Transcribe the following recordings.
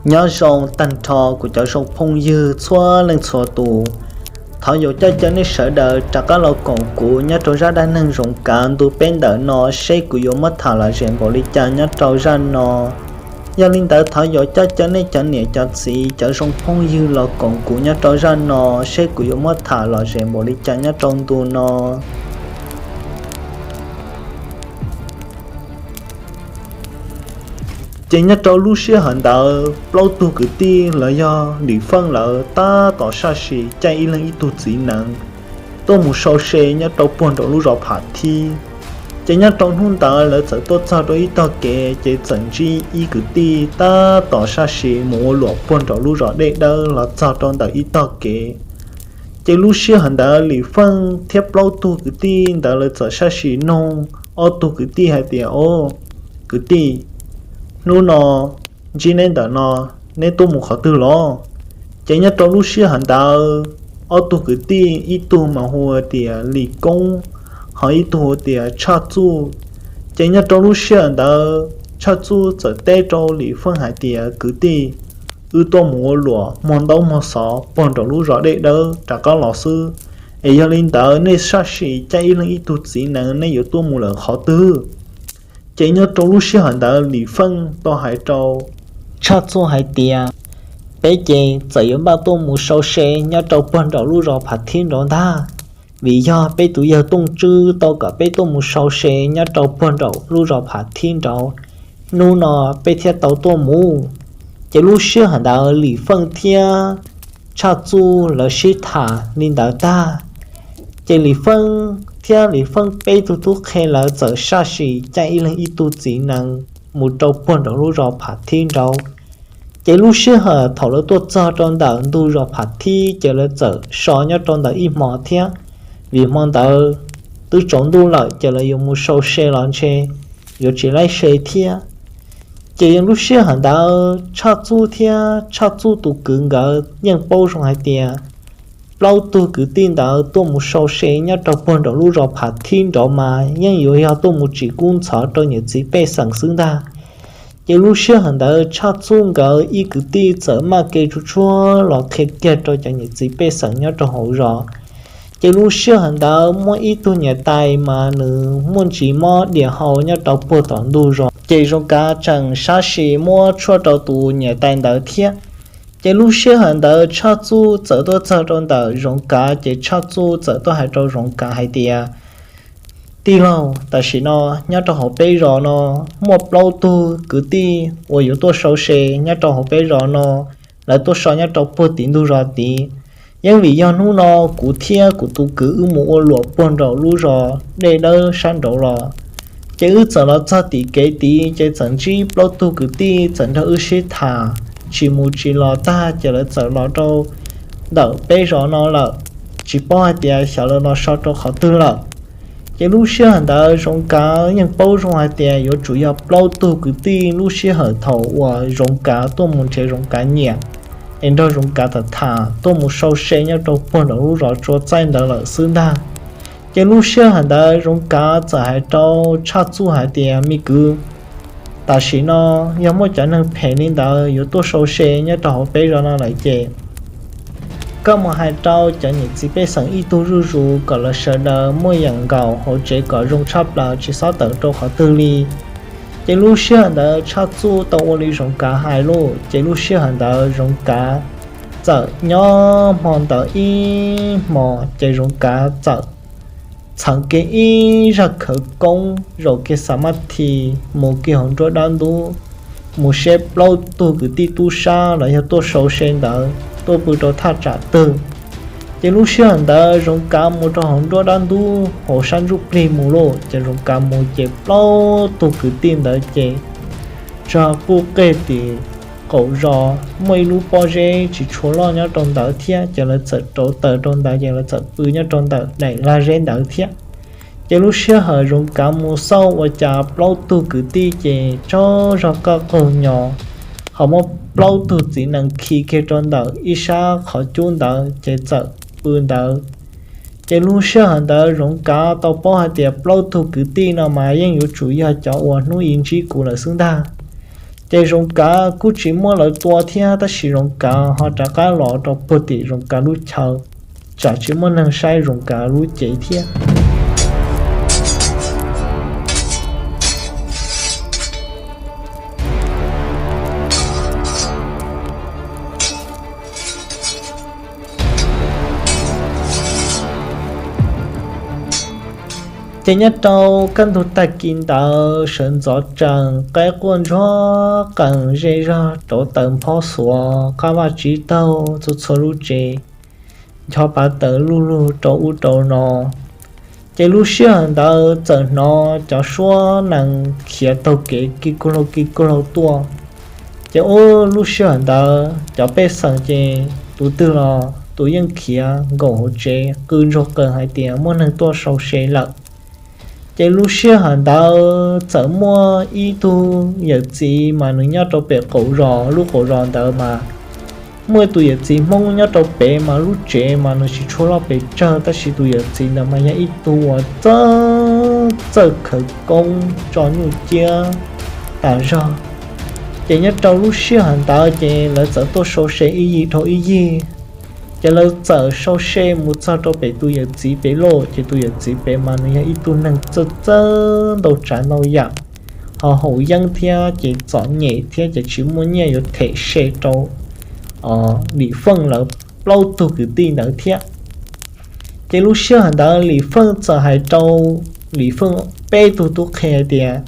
Nyob zoo tag nrho kuv cov zoo phooj ywg txhua leej txhua tus. Thov yuav coj caw nej sawv daws rov qab los koom kuv nyob rau zaj dab neeg Zoov Kav ntu peb ntawm no seb kuv yuav muab tham lom zem npaum li cas nyob rau zaj no. Yog li ntawd thov yuav coj caw nej cov niam cov txiv cov zoo phooj ywg los koom kuv nyob rau zaj no seb kuv yuav muab tham lom zem npaum li cas nyob rau ntu no. Ces nyob rau lub sij hawm ntawd plaub tug kwv tij los yog Lim Feej lawv tab tom sab sim caij ib leeg ib tug txiv nees tuaj mus sau se nyob rau puag nraum lub zos Pham Thib. Ces nyob rau hnub ntawd lawv txawm tuaj txog rau ib tog kev ces txawm ntsib ib kwv tij tab tom sab sim mus ua luam puag nraum lub zos Dej Dawb los txog rau ntawm ib tog kev. Ces lub sij hawm ntawd Lim Feej thiab plaub tug kwv tij ntawd lawv txawm sab sim noog ob tug kwv tij hais tias, O, kwv tij, hnub no ntsib neb ntawm no, neb tuaj mus qhov twg los? Ces nyob rau lub sij hawm ntawd ob tug kwv tij ib tug mas hu tias Lim Koob, ho ib tug hu tias Tshaj Txuj. Ces nyob rau lub sij hawm ntawd Tshaj Txuj txawm teb rau Lim Feej hais tias, Kwv tij, wb tuaj mus ua luam muag ntaub muag xov puag nraum lub zos Dej Dawb rov qab los xwb, es yog li ntawd nej sab sim caij ib leeg ib tug txiv nees nej yuav tuaj mus lawm qhov twg? Ces nyob rau lub sij hawm ntawd Lim Feej tau hais rau Tshaj Txuj hais tias, Peb ces txawm yuav npaj tuaj mus sau se nyob rau puag nraum lub zos Pham Thib nraud ntag, vim yog peb tus yawg Tooj Tswb tau kom peb tuaj mus sau se nyob rau puag nraum lub zos Pham Thib nraud, hnub no peb thiaj tau tuaj mus. Ces lub sij hawm ntawd Lim Feej thiab Tshaj Txuj lawv sib tham li ntawd tag, ces Lim Feej thiab Lim Feej peb tug tub qhe lawv txawm sab sim caij ib leeg ib tug txiv nees mus rau puag nraum lub zos Pham Thib nraud. Ces lub sij hawm thaum lawv tuaj txog rau ntawm ntug zos Pham Thib ces lawv txawm so nyob rau ntawm ib hmo thiab, vim hmo ntawd twb tsaus ntuj lawm ces lawv yuav mus sau se los ntshe yuav tsis laib se thiab. Ces lub sij hawm ntawd Tshaj Txuj thiab Tshaj Txuj tus kwv nkawd yeej paub zoo hais tias plaub tug kwv tij ntawd tuaj mus sau se nyob rau puag nraum lub zos Pham Thib nraud mas yeej yuav yog tuaj mus tsim kub ntxhov rau niam txiv pej xeem xwb ntag. Ces lub sij hawm ntawd Tshaj Txuj nkawd ib kwv tij txawm maj kev tsuj tsuag los qhia kiag rau cov niam txiv pej xeem nyob rau hauv zos. Ces lub sij hawm ntawd muaj ib tug niam tais mas nws muaj ntsis mob diam hau nyob rau puag tom ntug zos, ces Zoov Kav tseem sab sim muab tshuaj rau tus niam tais ntawd thiab. Ces lub sij hawm ntawd Tshaj Txuj txawm tuaj txog rau ntawm Zoov Kav ces Tshaj Txuj txawm tuaj hais rau Zoov Kav hais tias, Tij laug, tam sim no nyob rau hauv peb zos no muaj plaub tug kwv tij uas yuav tuaj sau se nyob rau hauv peb zos no, lawv tuaj so nyob rau puag tim ntug zos tid. Yeej vim yog hnub no kuv thiab kuv tus kwv wb mus ua luam puag nraum lub zos Dej Dawb sab nraud los, ces wb txawm los txog tim kev tid ces txawm ntsib plaub tug kwv tij txawm nrog wb sib tham, tsis mus tsis los tag ces lawv txawm los rau ntawm peb zos no lawm, tsis paub hais tias xyov lawv los so rau qhov twg lawm. Ces lub sij hawm ntawd Zoov Kav yeej paub zoo hais tias yuav tsum yog plaub tug kwv tij lub sij hawm thaum uas Zoov Kav tuaj mus nrhiav Zoov Kav niam, es nrog Zoov Kav tham tham tuaj mus sau se nyob rau puag nraum lub zos Tsua Txaij ntawd lawm xwb ntag. Ces lub sij hawm ntawd Zoov Kav txawm hais rau Tshaj Txuj hais tias, Me kwv, tam sim no yog muaj cov neeg phem li ntawd yuav tuaj sau se nyob rau hauv peb zos no lawm ces koj mus hais rau cov niam txiv pej xeem ib tug zuj zus kom lawv sawv daws muaj yeem nkaus hauv tsev kom zoo tshaj plaws tsis txhob tawm rau qhov twg li. Ces lub sij hawm ntawd Tshaj Txuj tau ua li Zoov Kav hais lauj, ces lub sij hawm ntawd Zoov Kav txawm nyob hmo ntawd ib hmos ces Zoov Kav txawm txheev kiag ib zaj khawv koob zaum kiag xa mab thi mus kiag hauv nruab dab ntub, mus saib plaub tug kwv tij tub sab los yog tuaj sau se ntawd tuaj pw rau thaj tsam twg. Ces lub sij hawm ntawd Zoov Kav mus rau hauv nruab dab ntub hauv sab ntsuj plig mus lauj, ces Zoov Kav mus ces plaub tug kwv tij ntawd ces tso quj qej tim qaum zos muaj ib lub pob zeb tsis tshua loj nyob rau ntawd thiab, ces lawv txawm rauv taws rau ntawd ces lawv txawm pw nyob rau ntawm daim lag zeb ntawd thiab. Ces lub sij hawm Zoov Kav mus xauj ua cas plaub tug kwv tij ces tsaug zog qaj qaug nyo, ho muab plaub tug txiv nees khi kiag rau ntawm ib sab qhov cub ntawd ces txawm pw ntawd. Ces lub sij hawm ntawd Zoov Kav tau paub hais tias plaub tug kwv tij no mas yeej yuav tsum yog cov uas hnub i ntsib kuv lawm xwb ntag. Ces Zoov Kav kuj tsis muab lawv tua thiab, tab sis Zoov Kav ho rov qab los rau puag tim Zoov Kav lub chaw, tsam tsis muaj neeg saib Zoov Kav lub cev thiab. Ces nyob rau kaj ntug tag kis ntawd sawv ntxov tsaws qaib quaj ntsuag qees zej zog rauv taws nphob xuav qab vaj tsib taug txhua txhua lub tsev, ncho pav taws lug lug rau ub rau no. Ces lub sij hawm ntawd txawm hnov cov suab nees khiav taug kev kig kuj laug kig kuj laug tuaj. Ces ub lub sij hawm ntawd cov pej xeem ces tus twg los tus yeej khiav nkaum hauv tsev qw ntsuag qees hais tias muaj neeg tuaj sau se lawm. Ces lub sij hawm ntawd txawm muaj ib tug yawm txiv mas nws nyob rau pem qaum zos, lub qaum zos ntawd mas muaj tus yawm txiv Hmoob nyob rau pem mas lub tsev mas nws tsis tshua loj pes tsawg, tab sis tus yawm txiv ntawd mas yog ib tug uas txawj txawj khawv koob tso nyuj ciab tas zog. Ces nyob rau lub sij hawm ntawd ces lawv txawm tuaj sau se ib yig dhau ib yig. Ces lawv txawm sau se mus txog rau pem tus yawm txiv pem lauj, ces tus yawm txiv pem mas nws yog ib tug neeg txawj txawj ntau tsav ntau yam, ho haus yeeb thiab ces txom nyem thiab ces tsis muaj nyiaj yuav them se rau Lim Feej lawv plaub tug kwv tij ntawd thiab. Ces lub sij hawm ntawd Lim Feej txawm hais rau Lim Feej peb tug tub qhe hais tias,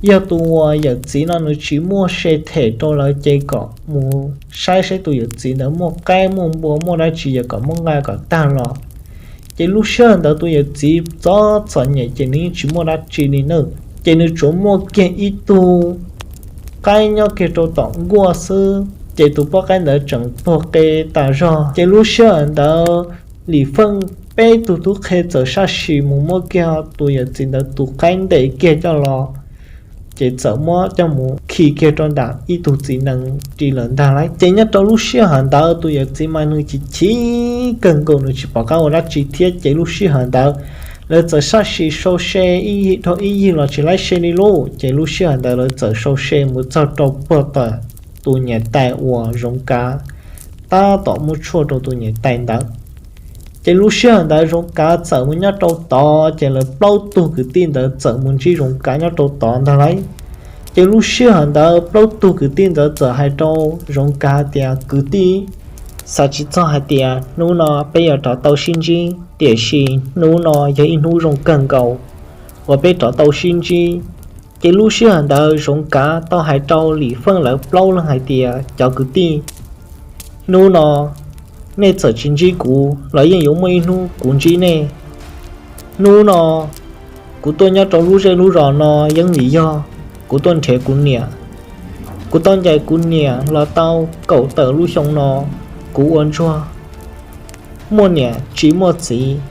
yog tus uas yawm txiv no nws tsis muaj se them rau lawv ces kom mus saib saib tus yawm txiv ntawd muaj qaib muaj npua muaj dab tsi ces kom muab nqa kom tag los. Ces lub sij hawm ntawd tus yawm txiv txom txom nyem ces nws yeej tsis muaj dab tsi li na, ces nws tsuas muaj kiag ib tug qaib nyob kiag rau tom nkuaj xwb, ces tus poj qaib ntawd tseem puag qe tas zog. Ces lub sij hawm ntawd Lim Feej peb tug tub qhe txawm sab sim mus muab kiag tus yawm txiv ntawd tus qaib ntes kiag coj los, ces txawm muab coj mus khi kiag rau ntawm ib tug txiv nees ris lawm ntag lauj. Ces nyob rau lub sij hawm ntawd tus yawm txiv mas nws chim chim kawg nkaus, nws tsis pom qab ua dab tsi thiab. Ces lub sij hawm ntawd lawv txawm sab sim sau se ib yig dhau ib yig los tsis laib se li lauj. Ces lub sij hawm ntawd lawv txawm sau se mus txog rau puag tom tus niam tais uas Zoov Kav tab tom muab tshuaj rau tus niam tais ntawd. Ces lub sij hawm ntawd Zoov Kav txawm mus nyob rau tod, ces lawv plaub tug kwv tij ntawd txawm mus ntsib Zoov Kav nyob rau tod ntag lauj. Ces lub sij hawm ntawd plaub tug kwv tij ntawd txawm hais rau Zoov Kav tias, kwv tij, xav tsis txog hais tias hnub no peb yuav rov tau sib ntsib, tiam sis hnub no yog ib hnub zoo kawg nkaus uas peb rov tau sib ntsib. Ces lub sij hawm ntawd Zoov Kav tau hais rau Lim Feej lawv plaub leeg hais tias, cov kwv tij, hnub no nej txawm tsis ntsib kuv los yeej yuav muaj ib hnub kuv ntsib nej. Hnub no kuv tuaj nyob rau lub zej lub zos no yeej vim yog kuv tuaj nrhiav kuv niam. Kuv tau ncaim kuv niam los tau kaum tawm lub xyoo no, kuv ua ntsuag muaj niam tsis muaj txiv,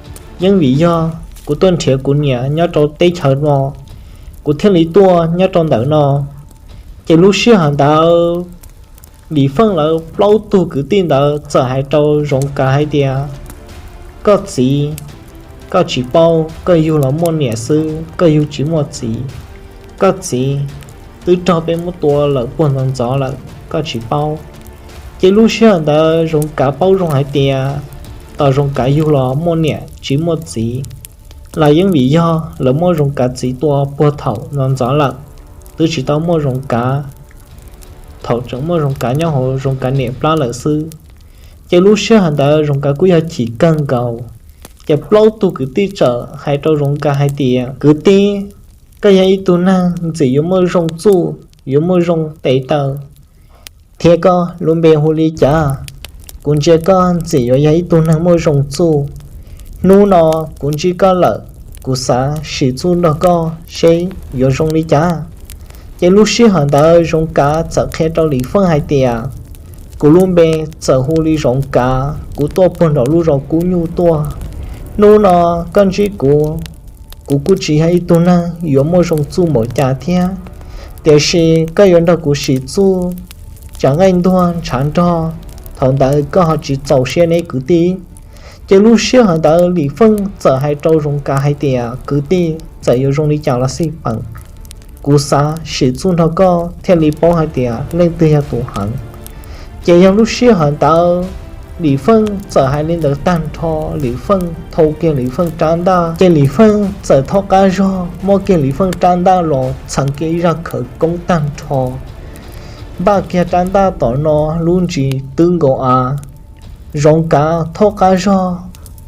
yeej vim yog kuv tuaj nrhiav kuv niam nyob rau teb chaws no, kuv thiaj li tuaj nyob rau ntawm no. Ces lub sij hawm ntawd Lim Feej lawv plaub tug kwv tij ntawd txawm hais rau Zoov Kav hais tias, koj txiv, koj tsis paub, koj yug los muaj niam xwb, koj yug tsis muaj txiv. Koj txiv twb raug peb muab tua lawm puag ntxov ntxov lawm, koj tsis paub. Ces lub sij hawm ntawd Zoov Kav paub zoo hais tias, tos Zoov Kav yug los muaj niam tsis muaj txiv los yeej vim yog lawv muab Zoov Kav txiv tua puag thaum ntxov ntxov lawm, twb tsis tau muaj Zoov Kav. Thaum tseem muaj Zoov Kav nyob hauv Zoov Kav niam plab lawm xwb. Ces lub sij hawm ntawd Zoov Kav kuj yog chim kawg nkaus. Ces plaub tug kwv tij txawm hais rau Zoov Kav hais tias, kwv tij, koj yog ib tug neeg ntxim yuav muaj zoo txuj, yuav muaj zoo tes taw, thiab koj lub npe hu li cas? Kuv ntsia koj ntxim yuav yog ib tug neeg muaj zoo txuj. Hnub no kuv ntsib koj lawm, kuv xav sim txuj nrog koj seb yuav zoo li cas. Ces lub sij hawm ntawd Zoov Kav txawm qhia rau Lim Feej hais tias, kuv lub npe txawm hu li Zoov Kav, kuv tuaj puag nram lub zos Kub Nyuj tuaj. Hnub no koj ntsib kuv, kuv kuj tsis yog ib tug neeg yuav muaj zoo txuj npaum cas thiab, tiam sis koj yuav nrog kuv sim txuj, tsam nqaij ntuag ntshav nrog, thaum ntawd koj ho tsis txaus siab ne kwv tij. Ces lub sij hawm ntawd Lim Feej txawm hais rau Zoov Kav hais tias, kwv tij, txawm yuav zoo li cas los xij peem, Kuv xav sim txuj nrog koj thiaj li paub hais tias leej twg yog tus heev. Ces yog lub sij hawm ntawd Lim Feej txawm hais li ntawd tag nrho, Lim Feej thau kiag Lim Feej rab ntaj, ces Lim Feej txawm thaub qab zog muab kiag Lim Feej rab ntaj los txheev kiag ib zaj khawv koob tag nrho, npaj kiag rab ntaj tom no lub ntsis twb nkaus av. Zoov Kav thaub qab zog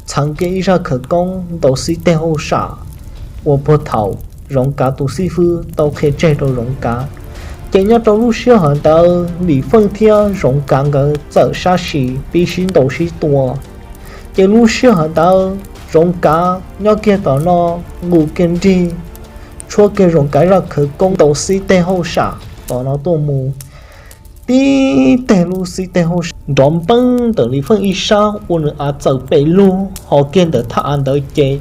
txheev kiag ib zaj khawv koob ntaus xib teg hauj sam, uas puag thaum Zoov Kav tus xib fwb tau qhia tseg rau Zoov Kav. Ces nyob rau lub sij hawm ntawd Lim Feej thiab Zoov Kav nkawd txawm sab sim pib sib ntaus sib tua. Ces lub sij hawm ntawd Zoov Kav nyob kiag tom no nqus kiag nrig, tshuab kiag Zoov Kav zaj khawv koob ntaus xib teg hauj sam tom no tuaj mus. Tib teg lub xib teg hauj sam nrov npeeb ntawm Lim Feej ib sab ua nws av txawm pem lug, ho kiag ntawm thaj av ntawd ces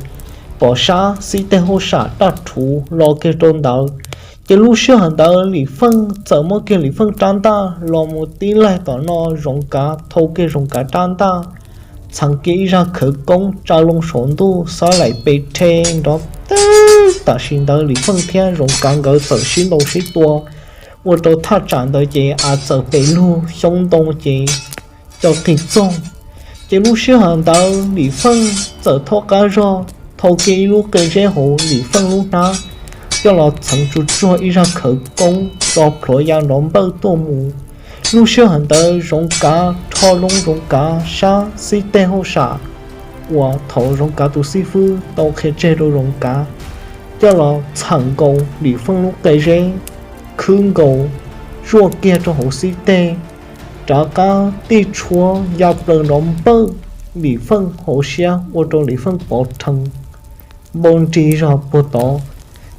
pom sab xib teg hauj sam daj rhuv los kiag rau ntawd. Ces lub sij hawm ntawd Lim Feej txawm muab kiag Lim Feej rab ntaj los mus tib laig tom no, Zoov Kav thau kiag Zoov Kav rab ntaj, txheev kiag ib zaj khawv koob tsa loo saum ntuj xab laim pes rhe nrov teb. Tam sim ntawd Lim Feej thiab Zoov Kav nkawd txawm sib ntaus sib tua, ua rau thaj tsam ntawd ces av txawm pem lug, xyoob ntoo ces co qig txoog. Ces lub sij hawm ntawd Lim Feej txawm thaub qab zog thau kiag ib lub qe zeb hauv Lim Feej lub hnab coj los txheev tsuag tsuag ib zaj khawv koob tso plhuav ya nrov npawj tuaj mus. Lub sij hawm ntawd Zoov Kav rho loo Zoov Kav sab xib teg hauj sam uas thaum Zoov Kav tus xib fwb tau qhia tseg rau Zoov Kav, coj los txheem nkaus Lim Feej lub qe zeb, khwb nkaus, zuaj kiag rau hauv xib teg, rov qab tij tshuab ya plaws nrov npawj Lim Feej hauv siab ua rau Lim Feej pov rhees npau nrig zog puag tod.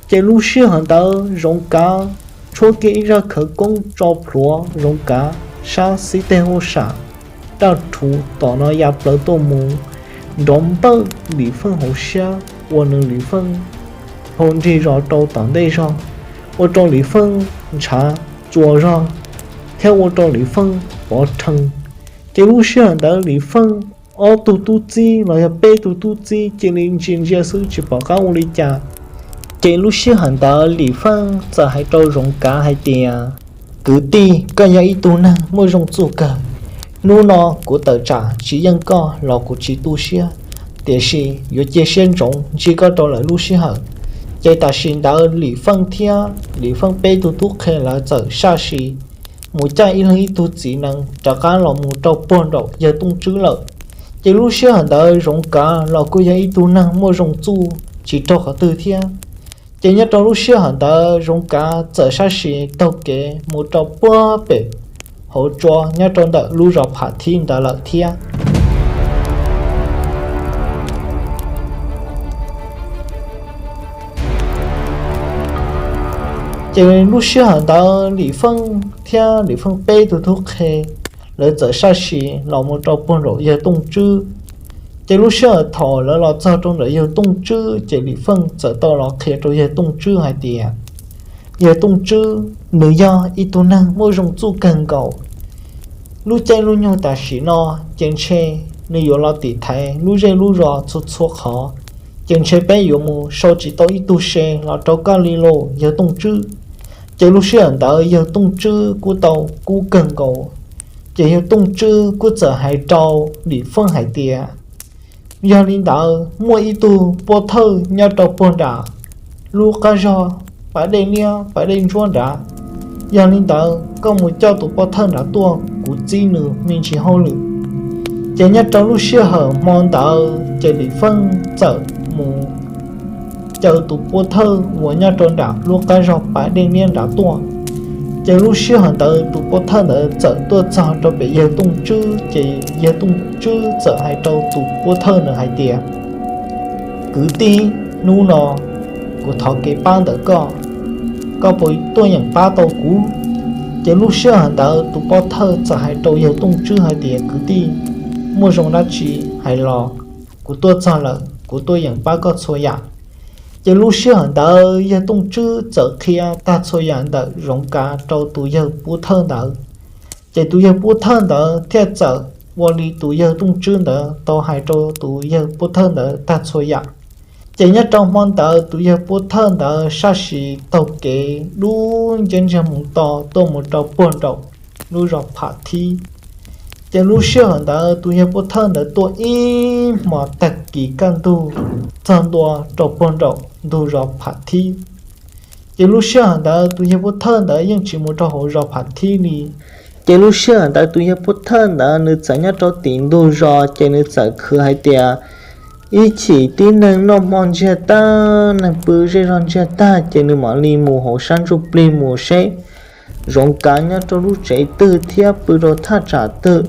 Ces lub sij hawm ntawd Zoov Kav tshuab kiag ib zaj khawv koob tso plhuav Zoov Kav sab xib teg hauj sam daj rhuv tom no ya plaws tuaj mus, nrov npawj Lim Feej hauv siab ua nws Lim Feej npau nrig zog rau tom ntej zog, ua rau Lim Feej ntshav tsuas zog thiab ua rau Lim Feej pov rhees. Ces lub sij hawm ntawd Lim Feej ob tug tub txib los yog peb tug tub txib cia li ntsia ntsia xwb tsis pom qab ua li cas. Ces lub sij hawm ntawd Lim Feej txawm hais rau Zoov Kav hais tias, kwv tij, koj yog ib tug neeg muaj zoo txuj kawg. Hnub no kuv tawm tsam tsis yeej koj los kuv tsis tu siab, tiam sis yuav cia siab ntsoov ntsib koj rau lawm lub sij hawm. Ces tam sim ntawd Lim Feej thiab Lim Feej peb tug tub qhe lawv txawm sab sim mus caij ib leeg ib tug txiv nees rov qab los mus rau puag nraum yawg Tooj Tswb lawm. Ces lub sij hawm ntawd Zoov Kav los kuj yog ib tug neeg muaj zoo txuj tsis raug qhov twg thiab. Ces nyob rau lub sij hawm ntawd Zoov Kav txawm sab sim taug kev mus rau puag pem hauv tsua nyob rau ntawm lub zos Pham Thib ntawd lawm thiab. Ces lub sij hawm ntawd Lim Feej thiab Lim Feej peb tug tub qhe lawv txawm sab sim los mus rau puag nraum yawg Tooj Tswb. Ces lub sij hawm thaum lawv los txog rau ntawm yawg Tooj Tswb ces Lim Feej txawm tau los qhia rau yawg Tooj Tswb hais tias, yawg Tooj Tswb nws yog ib tug neeg muaj zoo txuj kawg nkaus. Lub caij lub nyoog tam sim no ces ntshe nws yuav los tim thaiv lub zej lub zos txhua txhua qhov, ces ntshe peb yuav mus sau tsis tau ib tug se los rau koj li lauj yawg Tooj Tswb. Ces lub sij hawm ntawd yawg Tooj Tswb kuj tau kub kawg nkaus, ces yawg Tooj Tswb kuj txawm hais rau Lim Feej hais tias, yog li ntawd muaj ib tug pov thawj nyob rau puag nram lub qab zog Pas Dej Niab Pas Dej Ntsuab nrad. Yog li ntawd koj mus coj tus pov thawj nrad tuaj kuv txib nws me ntsis hauj lwm. Ces nyob rau lub sij hawm hmo ntawd ces Lim Feej txawm mus caw tus pov thawj uas nyob rau nram lub qab zog Pas Dej Niab nrad tuaj. Ces lub sij hawm ntawd tus pov thawj ntawd txawm tuaj txog rau pem yawg Tooj Tswb, ces yawg Tooj Tswb txawm hais rau tus pov thawj ntawd hais tias, kwv tij, hnub no kuv thov kev pab ntawm koj, koj puas tuaj yeem pab tau kuv? Ces lub sij hawm ntawd tus pov thawj txawm hais rau yawg Tooj Tswb hais tias, kwv tij, muaj zoo dab tsi hais los, kuv tuaj txog lawm kuv tuaj yeem pab koj txhua yam. Ces lub sij hawm ntawd yawg Tooj Tswb txawm qhia tag txhua yam ntawm Zoov Kav rau tus yawg pov thawj ntawd. Ces tus yawg pov thawj ntawd thiaj txawm ua li tus yawg Tooj Tswb ntawd tau hais rau tus yawg pov thawj ntawd tag txhua yam. Ces nyob rau hmo ntawd tus yawg pov thawj ntawd sab sim taug kev dub nciab ntsiag mus to tuaj mus rau puag nraum lub zos Pham Thib. Ces lub sij hawm ntawd tus yawg pov thawj ntawd tuaj ib hmos tag kis kaj ntug txog ntua rau puag nraum ntug zos Pham Thib. Ces lub sij hawm ntawd tus yawg pov thawj ntawd yeej tsis mus rau hauv zos Pham Thib li. Ces lub sij hawm ntawd tus yawg pov thawj ntawd nws txawm nyob rau tim ntug zos ces nws txawm khwv hais tias, ib chim tib neeg noj hmo ntsiag tag, neeg pw zej zog ntsiag tag ces nws mam li mus hauv sab ntsuj plig mus seb zoov kav nyob rau lub tsev twg thiab pw rau thaj tsam twg.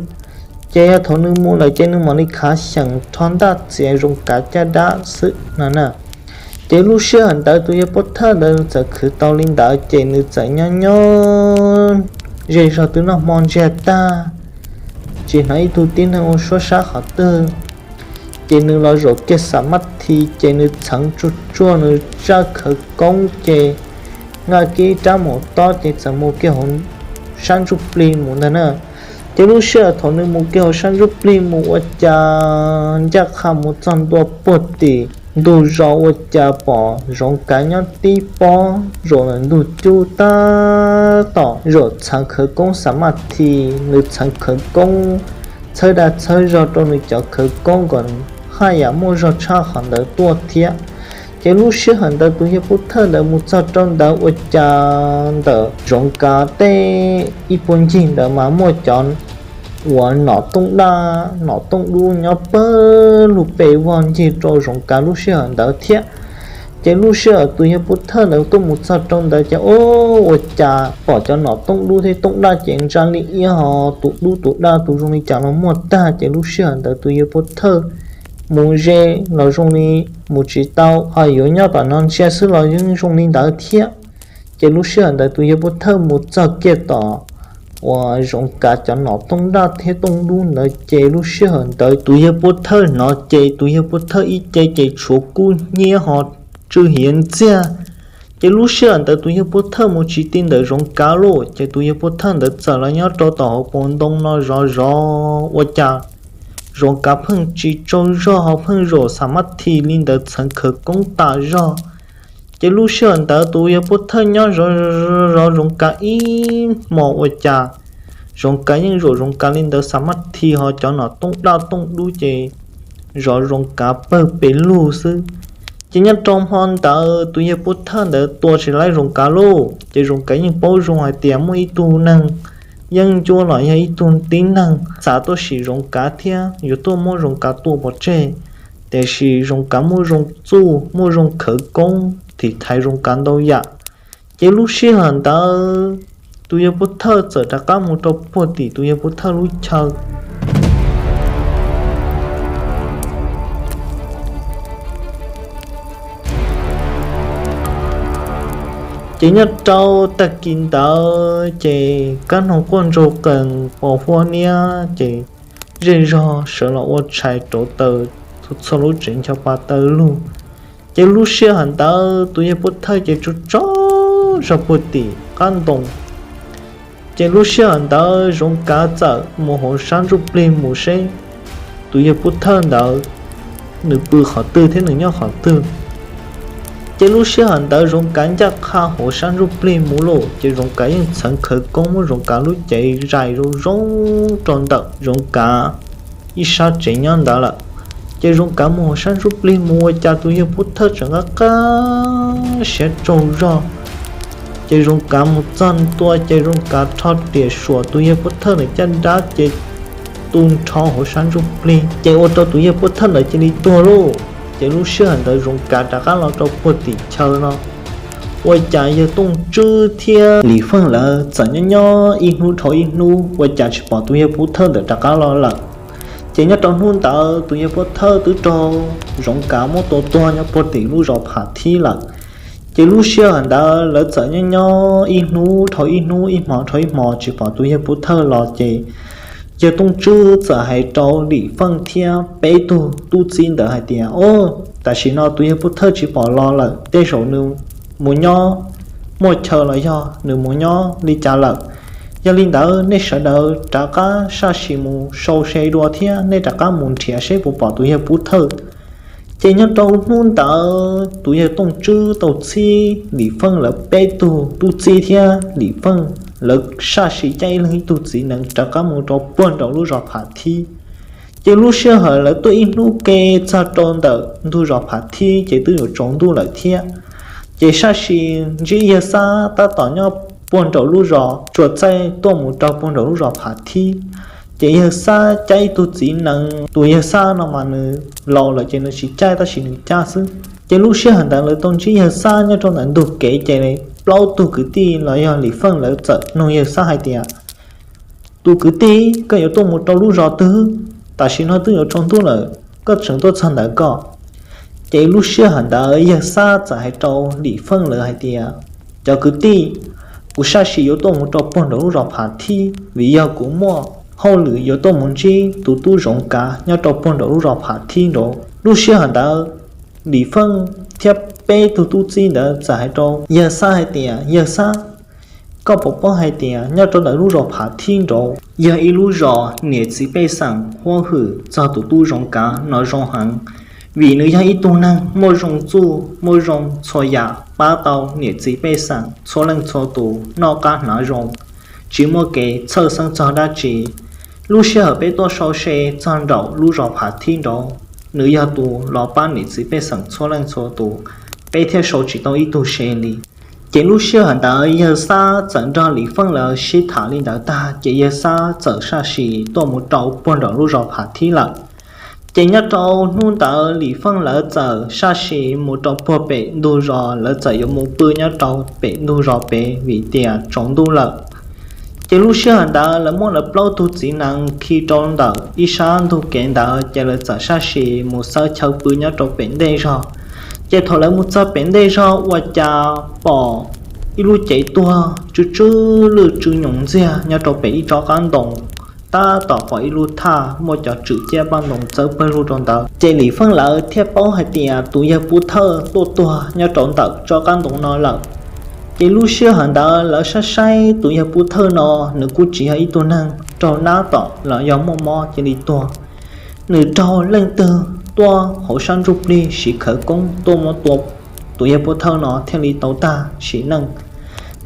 Ces yog thaum nws mus lawm ces nws mam li khav xyeem rho ntaj txiav zoov kav caj dab xwb no na. Ces lub sij hawm ntawd tus yawg pov thawj ntawd nws txawm khwv tau li ntawd ces nws txawm nyob nyob zej zog twb noj hmo ntsiag tag, tsis hnov ib tug tib neeg ua suab sab qhov twg. Ces nws los zaum kiag xam mab thi ces nws txheev tsuag tsuag nws tsaj khawv koob ces nqa kiag ib rab maum tob ces txawm mus kiag hauv sab ntsuj plig mus ntag na. Ces lub sij hawm thaum nws mus kiag hauv sab ntsuj plig mus ua cas ncaj qha mus txog ntua puag tim ntug zos ua cas pom zoov kav nyob tib pob zaum ntawm ntug cub tab tom zaum txheev khawv koob xam mab thi, nws txheev khawv koob txhawb dag txhawb zog rau nws cov khawv koob kom haj yam muaj zog tshaj qhov ntawd tuaj thiab. Ces lub sij hawm ntawd tus yawg pov thawj ntawd mus txog rau ntawd ua cas ntawm zoov kav tej ib puag ncig ntawd mas muaj cov uas nom tooj daj nom tooj dub nyob pawg lug pes vog ncig rau zoov kav lub sij hawm ntawd thiab. Ces lub sij hawm tus yawg pov thawj ntawd tuaj mus txog rau ntawd ces o, ua cas pom cov nom tooj dub thiab tooj daj ces ntsa li iab ho, tus dub tus daj tus zoo li cas los muaj tag. Ces lub sij hawm ntawd tus yawg pov thawj mus ze los zoo li mus tsis tau, ho yuav nyob tom no ntsia xwb los yeej zoo li ntawd thiab. Ces lub sij hawm ntawd tus yawg pov thawj mus txog kiag tom uas zoov kav cov nom tooj daj thiab tooj dub ntawd ces lub sij hawm ntawd tus yawg pov thawj hnov ces tus yawg pov thawj ib ce ces tshuav kub hnyiab ho tsw hiav ntxiag. Ces lub sij hawm ntawd tus yawg pov thawj mus tsis ti ntawm zoov kav lawm ces tus yawg pov thawj ntawd txawm los nyob rau tom hauv paus ntoo no zov zov ua cas zoov kav pheej tsis tsaug zog ho pheej zaum xam mab thi li ntawd txheev khawv koob tas zog. Ces lub sij hawm ntawd tus yawg pov thawj nyob zov zov zoov kav ib hmos ua cas zoov kav yeej zaum zoov kav li ntawd xam mab thi ho cov nom tooj daj tooj dub ces zov zoov kav pawg pes lug xwb. Ces nyob rau hmo ntawd tus yawg pov thawj ntawd tua tsis laib zoov kav lawm ces zoov kav yeej paub zoo hais tias muaj ib tug neeg yeeb ncuab los yog ib tug tib neeg xav tuaj sim zoov kav thiab yuav tuaj muab zoov kav tua pov tseg. Tiam sis zoov kav muaj zoo txuj muaj zoo khawv koob thim thaiv zoov kav ntau yam. Ces lub sij hawm ntawd tus yawg pov thawj txawm rov qab mus rau puag tim tus yawg pov thawj lub chaw. Ces nyob rau tag kis ntawd ces kab noog quaj ntsoog qees pos huab niab ces zej zog sawv los ua tshais rauv taws, txhua lub tsev ncho pa taw lug. Ces lub sij hawm ntawd tus yawg pov thawj ces tsaug tsaug zog puag tim qab ntoo. Ces lub sij hawm ntawd zoov kav txawm mus hauv sab ntsuj plig mus seb tus yawg pov thawj ntawd nws pw qhov twg thiab nws nyob qhov twg. Ces lub sij hawm ntawd zoov kav ncaj qha hauv sab ntsuj plig mus lawm ces zoov kav yeej txheev khawv koob muab zoov kav lub cev zais zoo zoo rau ntawm zoov kav ib sab tsev nyob ntawd lawm. Ces zoov kav mus hauv sab ntsuj plig mus ua cas tus yawg pov thawj tseem qab qab siab tsaug zog. Ces zoov kav mus txog ntua ces zoov kav rho riam suam tus yawg pov thawj ntawm caj dab ces tu nrho hauv sab ntsuj plig ces ua rau tus yawg pov thawj ntawd cia li tuag lauj. Ces lub sij hawm ntawd zoov kav rov qab los rau puag tim chaw no ua cas yawg Tooj Tswb thiab Lis Feej lawv txawm nyob nyob ib hnub dhau ib hnub ua cas tsis pom tus yawg pov thawj ntawd rov qab los lawm. Ces nyob rau hnub ntawd tus yawg pov thawj twb raug zoov kav muab tua tuag nyob puag tim lub zos Pham Thib lawm. Ces lub sij hawm ntawd lawv txawm nyob nyob ib hnub dhau ib hnub, ib hmo dhau ib hmo tsis pom tus yawg pov thawj los ces yawg Tooj Tswb txawm hais rau Lis Feej thiab peb tug tub txib ntawd hais tias, o, tam sim no tus yawg pov thawj tsis pom los lawm, tej zaum nws mus nyob muaj chaw los yog nws mus nyob li cas lawm. Yog li ntawd nej sawv daws rov qab sab sim mus sau se dua thiab nej rov qab mus nrhiav seb puas pom tus yawg pov thawj. Ces nyob rau hnub ntawd tus yawg Tooj Tswb tau txhib Lim Feej lawv peb tug tub txib thiab Lim Feej lawv sab sim caij ib leeg ib tug txiv nees rov qab mus rau puag nraum lub zos Phav Thib. Ces lub sij hawm lawv tuaj ib hnub ke txog rau ntawm ntug zos Phav Thib ces twb yuav tsaus ntuj lawm thiab. Ces sab sim ntsib yawg Xab tab tom nyob puag nraum lub zos Tsuas Txaij tuaj mus rau puag nraum lub zos Phav Thib. Ces yawg Xab caij ib tug txiv nees, tus yawg Xab no mas nws laus lawm ces nws tsis caij tab sis nws cab xwb. Ces lub sij hawm ntawd lawv tau ntsib yawg Xab nyob rau ntawm ntug kev ces plaub tug kwv tij los yog Lim Feej lawv txawm nug yawg Xab hais tias, tus kwv tij, koj yuav tuaj mus rau lub zos twg? Tam sim no twb yuav tsaus ntuj lawm, koj tseem tuaj txog ntawd koj? Ces lub sij hawm ntawd yawg Xab txawm hais rau Lim Feej lawv hais tias, cov kwv tij, kuv sab sim yuav tuaj mus rau puag nraum lub zos Phav Thib vim yog kuv muaj hauj lwm yuav tuaj mus ntsib tus tub Zoov Kav nyob rau puag nraum lub zos Phav Thib nraud. Lub sij hawm ntawd Lim Feej thiab peb tug tub txib ntawd txawm hais rau yawg Xab hais tias, yawg Xab, koj puas paub hais tias nyob rau ntawm lub zos Phav Thib nraud yog ib lub zos niam txiv pej xeem huab hwm txog tus tub Zoov Kav no zoo heev, vim nws yog ib tug neeg muaj zoo txuj muaj zoo txhua yam pab tau niam txiv pej xeem txhua leej txhua tus noj qab hnav zoo, tsis muaj kev txhawj xeeb txog dab tsi. Lub sij hawm peb tuaj sau se txog nraum lub zos Phav Thib nraud, nws yog tus los pab niam txiv pej xeem txhua leej txhua tus, peb thiaj sau tsis tau ib tug se li. Ces lub sij hawm ntawd yawg Xab txawm nrog Lim Feej lawv sib tham li ntawd tag ces yawg Xab txawm sab sim tuaj mus rau puag nraum lub zos Phav Thib lawm. Ces nyob rau hnub ntawd Lim Feej lawv txawm sab sim mus rau puag pem ntug zos, lawv txawm yuav mus pw nyob rau pem ntug zos pem vim tias tsaus ntuj lawm. Ces lub sij hawm ntawd lawv muab lawv plaub tug txiv nees khi rau ntawm ib sab ntug kev ntawd ces lawv txawm sab sim mus xawb chaw pw nyob rau pem ntej zog. Ces thaum lawv mus txog pem ntej zog ua cas pom ib lub cev tuag tsw tsw lwj tsw nyoos ntxiag nyob rau pem ib tsob qab ntoo, tab tom pom ib lub thaj muaj cov tswm ciab paj ntoo txawb pawg lug rau ntawd. Ces Lim Feej lawv thiaj paub hais tias tus yawg Pub Thawj tuaj tuag nyob rau ntawm tsob qab ntoo no lawm. Ces lub sij hawm ntawd lawv saib saib tus yawg Pub Thawj no, nws kuj tsis yog ib tug neeg raug nab tom los yog muaj mob cia li tuag. Nws raug leej twg tuaj hauv sab ntsuj plig siv khawv koob tuaj muab tua, tus yawg Pub Thawj no thiaj li tau tag sim neej.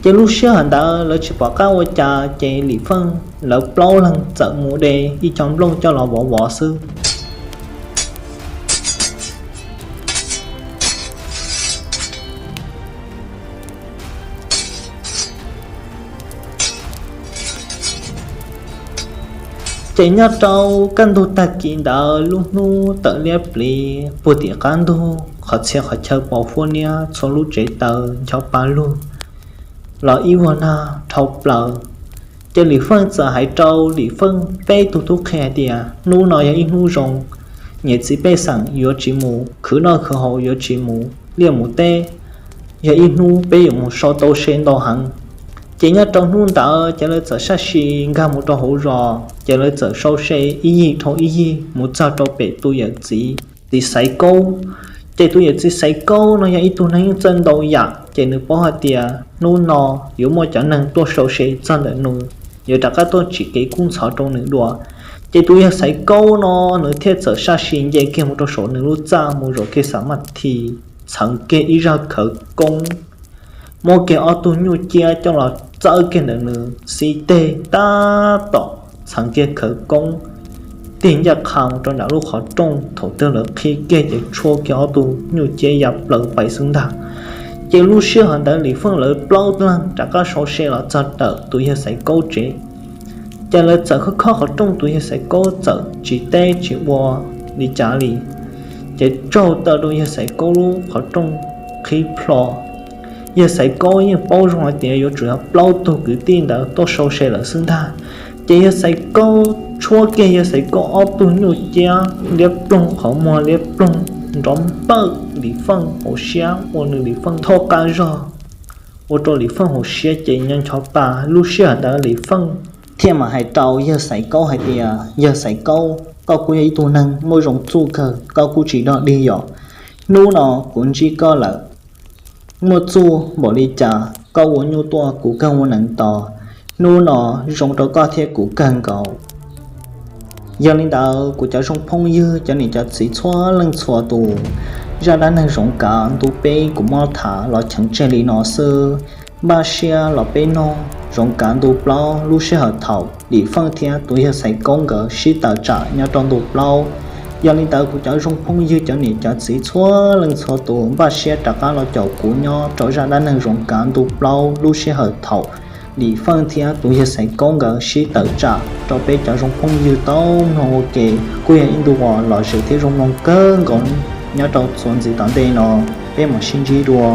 Ces lub sij hawm ntawd lawv tsis pom qab ua cas ces Lim Feej lawv plaub leeg txawm mus de ib co nplooj coj los vov vov xwb. Ces nyob rau kaj ntug tag kis ntawd lub hnub tawm liab pliv puag tim qab ntug, qhov txhia qhov chaw pos huab niab txhua lub tsev taws ncho pa lug los ib vuag nag dhau plaws. Ces Lim Feej txawm hais rau Lim Feej peb tug tub qhe hais tias hnub no yog ib hnub zoo, niam txiv pej xeem yuav tsis mus khwv noj khwv haus, yuav tsis mus liaj mus teb, yog ib hnub peb yuav mus sau tau se ntau heev. Ces nyob rau hnub ntawd ces lawv txawm sab sim nkag mus rau hauv zos, ces lawv txawm sau se ib yig dhau ib yig mus txog rau pem tus yawm txiv, txiv Xaiv Kaub. Ces tus yawm txiv Xaiv Kaub no yog ib tug neeg yeej txawj ntau yam, ces nws paub hais tias hnub no yuav muaj cov neeg tuaj sau se txog ntawm nws, yuav rov qab tuaj tsim kev kub ntxhov rau nws dua. Ces tus yawg Xaiv Kaub no nws thiaj txawm sab sim nce kiag mus rau saum nws lub txaj mus zaum kiag xam maj thi, txheev kiag ib zaj khawv koob, muab kiag ob tug nyuj ciab coj los txawb kiag ntawm nws xib teg tab tom txheev kiag khawv koob tig ncaj qha mus rau nram lub qhov rooj. Thaum twg lawv qhib kiag ces tshuab kiag ob tug nyuj ciab ya plaws pais xwb ntag. Ces lub sij hawm ntawd Lim Feej lawv plaub leeg rov qab sau se los txog ntawm tus yawg Xaiv Kaub tsev. Ces lawv txawm khob khob qhov rooj, tus yawg Xaiv Kaub txawm tsis teb tsis ua li cas li. Ces tsaug taw rau yawg Xaiv Kaub lub qhov rooj qhib plho. Yawg Xaiv Kaub yeej paub zoo hais tias yuav tsum yog plaub tug kwv tij ntawd tuaj sau se lawm xwb ntag. Ces yawg Xaiv Kaub tshuab kiag yawg Xaiv Kaub ob tug nyuj ciab liab ploog, qhov muag liab ploog, nrov npawj Lim Feej hauv siab, ua nws Lim Feej thaub qab zog, ua rau Lim Feej hauv siab ces nyo ncho pa. Lub sij hawm ntawd Lim Feej thiaj mam hais rau yawg Xaiv Kaub hais tias, yawg Xaiv Kaub, koj kuj yog ib tug neeg muaj zoo txuj kawg, koj kuj tsis dog dig yom. Hnub no kuv ntsib koj lawm, muaj txuj npaum li cas koj ua nyuj tuaj kuv kawg ua neev tos. Hnub no zoo rau koj thiab kuv kawg nkaus. Yog li ntawd kuv cov zoo phooj ywg cov niam cov txiv txhua leej txhua tus, zaj dab neeg Zoov Kav ntu peb kuv muab tham los cheem tseg li no xwb. Npaj siab los peb noog Zoov Kav ntu plaub lub sij hawm thaum Lim Feej thiab tus yawg Xaiv Koob nkawd sib tawm tsam nyob rau ntu plaub. Yog li ntawd kuv cov zoo phooj ywg cov niam cov txiv txhua leej txhua tus npaj siab rov qab los caum kuv nyob rau zaj dab neeg Zoov Kav ntu plaub lub sij hawm thaum Lim Feej thiab tus yawg Xaiv Koob nkawd sib tawm tsam rau peb cov zoo phooj ywg tau mloog ua ke. Kuj yog ib ntu uas lom zem thiab zoo mloog kawg nkaus nyob rau txuas ntxiv tom ntej no. Peb mam sib ntsib dua.